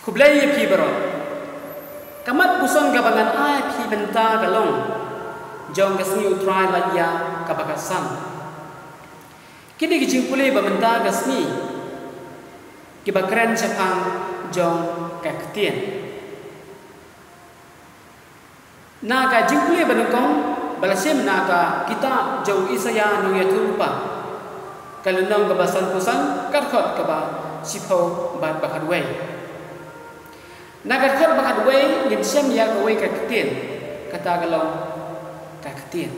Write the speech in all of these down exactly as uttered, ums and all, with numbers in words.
Khublei ïa phi baroh. Ka mat puson kaba ngan ai phi mynta ka long jong ka sngi U Trai Laitia kaba khatsan. Kine ki jingpule ba mynta ka sngi kiba kren shaphang jong ka ktien. Na ka jingpule ba nyngkong ba la shim na ka kitab jong u Isaïah nongïathuhlypa, ka lynnong kaba sanphew san, ka dkhot kaba shiphew bad ba khatwei. Na ka dkhot ba khatwei ngin shem ïa kawei ka ktien, kata ka long ka ktien.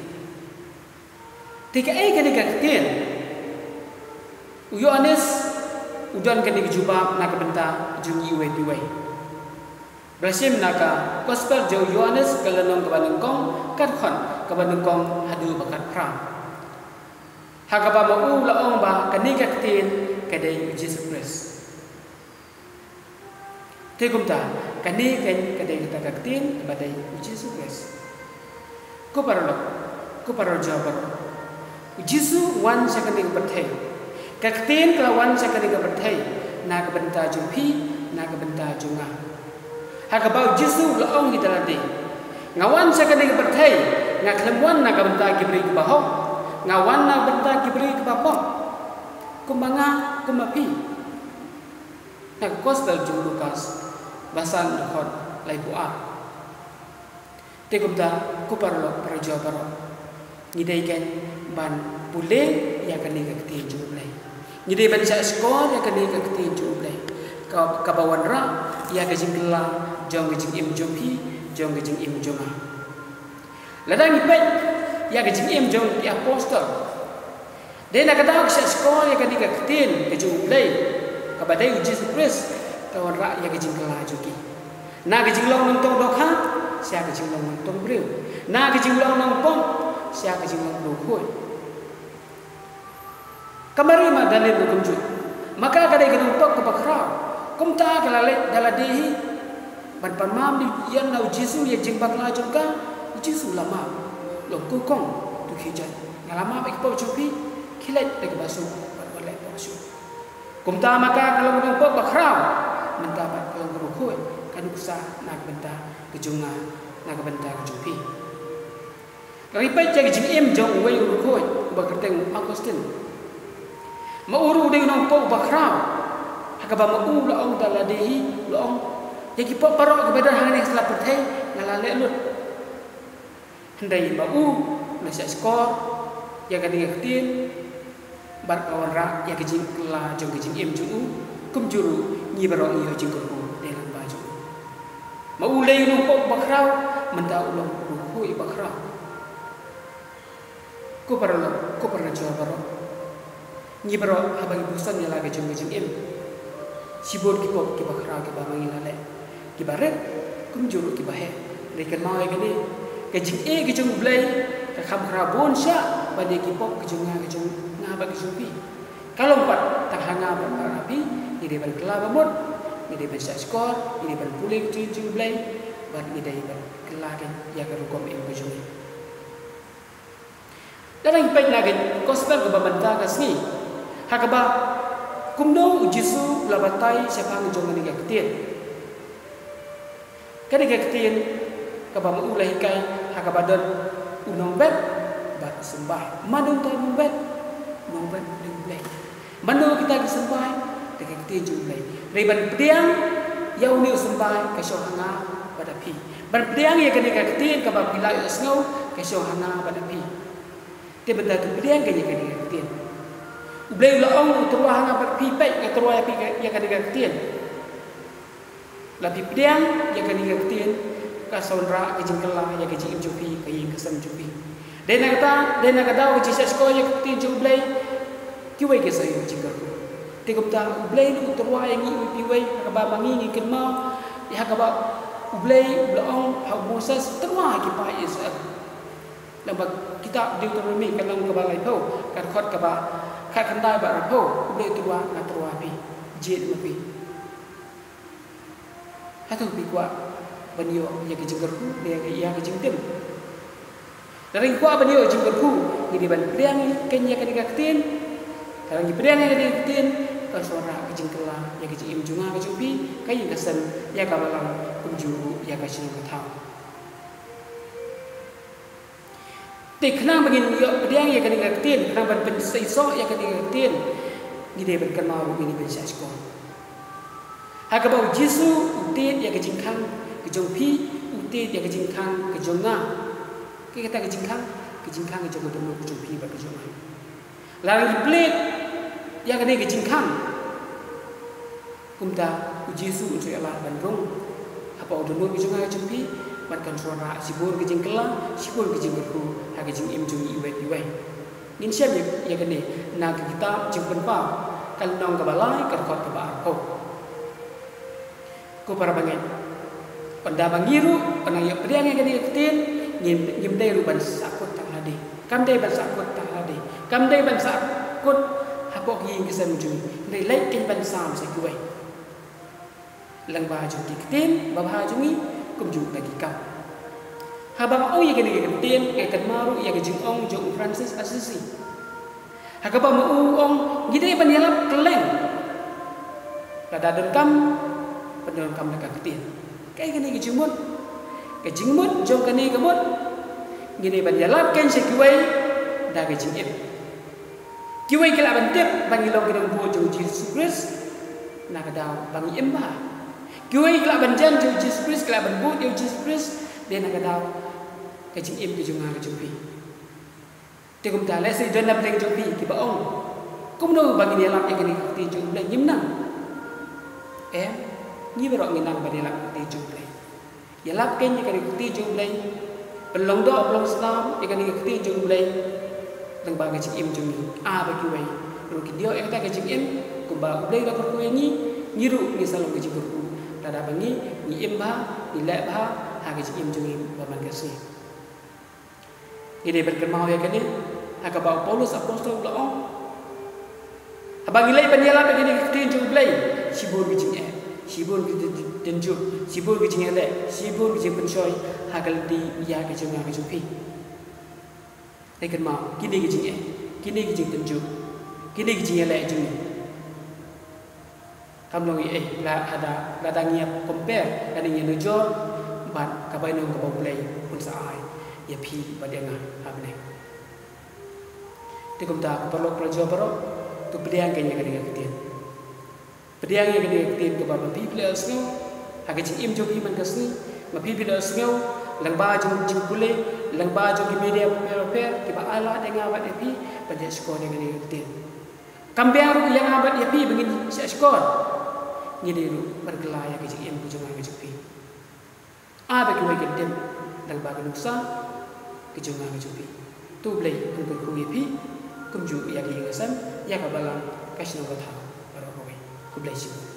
Te kaei kane ka ktien? U Ïoannis u don kane ka jubab na ka bynta jong ngi iwei pa iwei. Ba la shim na ka Gospel jong u Ïoannis, ka lynnong kaba nyngkong, ka dkhot kaba nyngkong haduh ba khatphra. Ha kaba ma u la ong ba kane ka ktien ka dei u Jisu Khrist. Te kumta, kane ka, ka dei kata ka ktien ba dei u Jisu Khrist. Ko paralok, ko parajor baroh, u Jisu u wan sha kane ka pyrthei. Ka ktien ka la wan sha kane ka pyrthei na ka bynta jong phi, na ka bynta jong nga. Ha kaba u Jisu u la ong ïa lade, nga wan sha kane ka pyrthei, nga khlem wan na ka bynta ki briew kiba hok, nga wan na ka bynta ki briew kiba pop. Kumba nga, kumba phi. Na ka Gospel jong u Lukas, ba san, dkhot laiphew ar. Te kumta, ko paralok parajor baroh, ngi dei kein ban pule ïa kane ka ktien jong u Blei. Ngi dei ban shahshkor ïa kane ka ktien jong u Blei, ka, kaba wanrah ïa ka jingkylla jong ka jingim jong phi, jong ka jingim jong nga. Lada ngi peit ïa ka jingim jong ki apostol, dei na ka daw ka shahshkor ïa kane ka ktien ka jong u Blei, kaba dei u Jisu Khrist, ka wanrah ïa ka jingkylla jong ki. Na ka jinglong nongtong dohkha sha ka jinglong nongtong briew. Na ka jinglong nongpop sha ka jinglong briew khuid. Ka Mari Magdalin ruh kumjuh. Ma ka ka dei ka nongpop kaba khraw. Kumta ka la leit da lade hi ban pan map ïa u Jisu ïa ka jingbakla jong ka. U Jisu u la map. Long, ko kong, to khie jot. Nga la map ïa ki pop jong phi, khie leit da kaba suk bad wat leh pop shuh. Kumta ma ka ka long ka nongpop ba khraw, mynta pat ka long ka riewkhuid, ka nuksa na ka bynta ka jong nga, na ka bynta ka jong phi. Lada ngi peit ïa ka jingim jong uwei u riewkhuid uba kyrteng u Augustine. Ma u ruh u dei u nongpop uba khraw. Ha kaba ma u la ong da lade hi, la ong, ïa ki pop baroh kiba don hangne ha sla pyrthei nga la leh lut. Hynrei ma u u la shahshkor ïa kane ka ktien bad ka wanrah ïa ka jingkylla jong ka jingim jong u. Kumjuh ruh ngi baroh ngi ïoh jingkyrkhu dei lyngba jong u. Ma u u dei u nongpop ba khraw, mynta u long u riewkhuid ba khraw. Ko paralok, ko parajor baroh, ngi baroh haba ngi puson ïa la ka jong ka jingim, shibun ki pop kiba khraw kiba ma ngi la leh, kiba rit, kumjuh ruh kiba heh. Hynrei kynmaw ïa kane, ka jingïeit ka jong u Blei ka kham khraw bun shah ban ïa ki pop ka jong nga, ka jong nga bad ka jong phi. Ka long pat tang ha nga bad ha phi. Ngi dei ban kylla bamut, ngi dei ban shahshkor, ngi dei ban pule ka ktien jong u Blei, bad ngi dei ban kylla ïa ka rukom im ka jong ngi. Lada ngi peit na ka Gospel kaba mynta ka sngi, ha kaba kumno u Jisu u la batai shaphang jong kane ka ktien. Kane ka ktien kaba ma u la hikai ha kaba don u nongbet bad u symbai. Mano uta u nongbet? U nongbet u dei u Blei. Mano kita ki symbai? Da ka ktien jong u Blei. Hynrei ban pdiang ïa une u symbai ka shong ha nga bad ha phi. Ban pdiang ïa kane ka ktien kaba phi la ïohsngew ka shong ha nga bad ha phi. Te mynta to pdiang ïa kane ka ktien. U Blei u la ong, u tyrwa ha nga bad phi, peit nga tyrwa ïa phi ïa kane ka ktien. Lada phi pdiang ïa kane ka ktien, ka sa wanrah ka jingkylla ïa ka jingim jong phi, ka ïing ka sem jong phi. Dei na kata, dei na ka daw ka jingshahshkor ïa ka ktien jong u Blei, kiwei ki sa ïoh jingkyrkhu. Te kumta u Blei u tyrwa ïa ngi iwei pa iwei, ha kaba ma ngi ngi kynmaw ïa ha kaba u Blei u la ong ha u Moses, tyrwa ïa ki paid Israel. Lyngba kitab Deuteronomi ka lynnong kaba laiphew, ka dkhot kaba khatkhyndai bad arphew, u Blei u tyrwa, nga tyrwa ïa phi, jied ma phi. Hato phi kwah ban ïoh ïa ka jingkyrkhu ne ïa ka jingtim? Lada ngi kwah ban ïoh jingkyrkhu, ngi dei ban pdiang kein ïa kane ka ktien. Lada ngi pdiang ïa kane ka ktien, Kan sa wanrah ka jingkylla ïa ka jingim jong nga ka jong phi, ka ïing ka sem, ïa ka balang, kumjuh ruh ïa ka shnong ka thaw. Te khnang ba ngin ïoh pdiang ïa kane ka ktien, khnang ban pynseisoh ïa kane ka ktien, ngi dei ban kynmaw ruh, ngi dei ban shah shkor. Ha kaba u Jisu u tied ïa ka jingkhang ka jong phi, u tied ïa ka jingkhang ka jong nga. Kaei kata ka jingkhang? Ka jingkhang ka jong ka dohnud ka jong phi bad ka jong nga. Lada ngi plie ïa kane ka jingkhang, kumta u Jisu un sa ïaleh ban rung hapoh ka dohnud ka jong nga ka jong phi, bad kan sa wanrah shibun ka jingkylla, shibun ka jingkyrkhu ha ka jingim jong ngi iwei pa iwei. Ngin shem ïa, ïa kane na ka kitab Jingpynpaw, ka lynnong kaba lai, ka dkhot kaba arphew. Ko para bangeit, ynda ba ngi ruh, ynda ngi ïoh pdiang ïa kane ka ktien, ngim, ngim dei ruh ban sahkut tang lade. Kam dei ban sahkut tang lade. Kam dei ban sahkut hapoh ka ïing ka sem jong ngi. Hynrei leit kein ban sam sha kiwei lyngba jong ki ktien babha jong ngi, kumjuh da ki kam. Haba nga ong ïa kane ka ktien, nga kynmaw ruh ïa ka jingong jong u Francis Assisi. Ha kaba ma u u ong, ngi dei ban ïalap kylleng. Lada donkam, ban donkam da ka ktien. Kaei kane ka jingmut? Ka jingmut jong kane ka mut, ngi dei ban ïalap kein sha kiwei da ka jingim. Kiwei ki lah ban tip ba ngi long ki nongbud jong u Jisu Khrist na ka daw ba ngi im bha. Kiwei ki lah ban jan jong u Jisu Khrist, ki lah ban bud ïa u Jisu Khrist, dei na ka daw ka jingim ka jong nga ka jong phi. Te kumta, lehse don na pdeng jong phi kiba ong, kumno ba ngin ïalap ïa kane ka ktien jong U Blei? Ngim nang. Em, ngi baroh ngi nang ban ïalap ïa ka ktien jong U Blei. Ïalap kein ïa kane ka ktien jong U Blei. Pynlong doh, pynlong snam ïa kane ka ktien jong U Blei lyngba ka jingim jong ngi. Ah, ba kiwei ruh kin ïoh ïa kata ka jingim kumba U Blei u la kyrkhu ïa ngi, ngi ruh ngin sa long ka jingkyrkhu. Lada ba ngi, ngi im bha, ngi leh bha ha ka jingim jong ngi ba man ka sngi. Ngi dei ban kynmaw ïa kane ha kaba u Paulus Apostol u la ong, haba ngi leit ban ïalap ïa kane ka ktien jong U Blei, shibun ka jingeh, shibun ka jing-, jingtynjuh, shibun ka jingïaleh, shibun ka jingpynshoi ha ka lynti ïa ka jong nga ka jong phi. Ngi kynmaw, kine ki jingeh, kine ki jingtynjuh, kine ki jingïaleh jong ngi. Kam long ei ei, la, lada, lada ngi ïa compare, lada ngi ïa nujor bad ka bainong kaba U Blei un sa ai ïa phi bad ïa nga ha bneng. Te kumta, ko paralok parajor baroh, to pdiang kein ïa kane ka ktien. Pdiang ïa kane ka ktien kaba ma phi phi la ïohsngew ha ka jingim jong phi man ka sngi, ma phi phi la ïohsngew lyngba jong jingpule, lyngba jong ki media bapher bapher, kiba ai lad ïa nga bad ïa phi ban ïashkor ïa kane ka ktien. Kam biang ruh ïa nga bad ïa phi ba ngin shah shkor. Ngi dei ruh ban kylla ïa ka jingim ka jong nga ka jong phi. Ah, ba kiwei kin tip lyngba ka nuksa ka jong nga ka jong phi. To U Blei un kyrkhu ïa phi, kumjuh ïa ka ïing ka sem, ïa ka balang, ka shnong ka thaw baroh kawei. Khublei shibun.